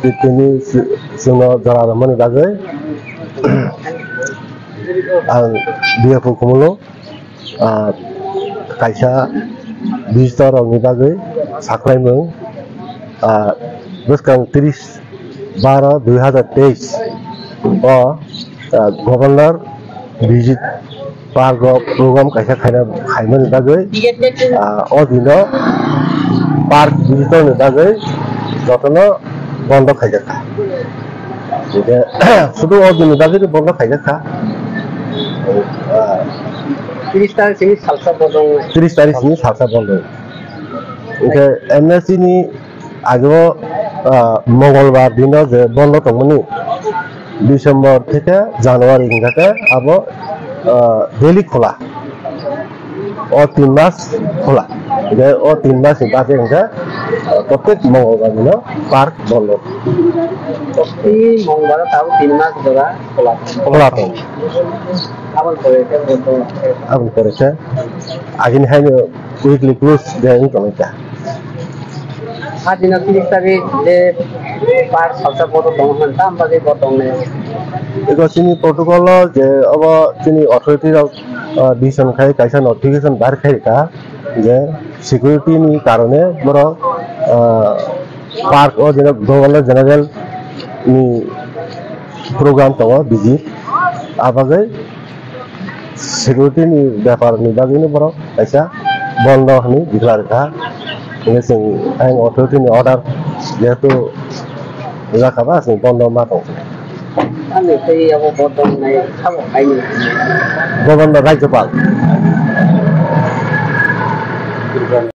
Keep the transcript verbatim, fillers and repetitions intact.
Tini chwngno jora rwmani bagwi ang Biyapu Khumulwng, ah, kaisa visitor rokni bagwi saklaimung, ah, bwskang tris baro dui hazar teis o, ah, Governor visit park o program kaisa khaina, khaimani bagwi, ah, o dino park visitor ni bagwi jotono bondo khaijak kha. Hingke sudu o dini bagwi bondo khaijak kha. Ah, tris tarik sini salsa bodong. Tris tarik sini salsa bondo. Hingke M S C ni Age o, ah, Mongolbar dino je bondo tongmani, December theke January hingkha khe abo, ah, daily khola. O tin mas khola. Je o tin mas ni bagwi hingkha, ah, protek Mongolbar dino park bondo. Proti Mongolbar o tabuk tin mas jora khola. Khola tong. Aboni pore khe bondo. Aboni pore khe agini haino weekly close je wng tongwi kha. Adina tris tarik je park salsa bodo tong hwn, tam bagwi bo tong nai. Ego sini protocol o je obo sini authority rok, ah, decision khai kaisa notification bar khai ka je security ni karone borok, ah, park o je Governor General ni program tongo visit, abagwi security ni bepar ni bagwi no borok kaisa bondo hinwi declare kha. Hingke chwng ayang authority ni order jehetu rijak kha ba, chwng bondo ma tong. Ani tei abo bondo nai sabo kaini. Governor Rajyapal.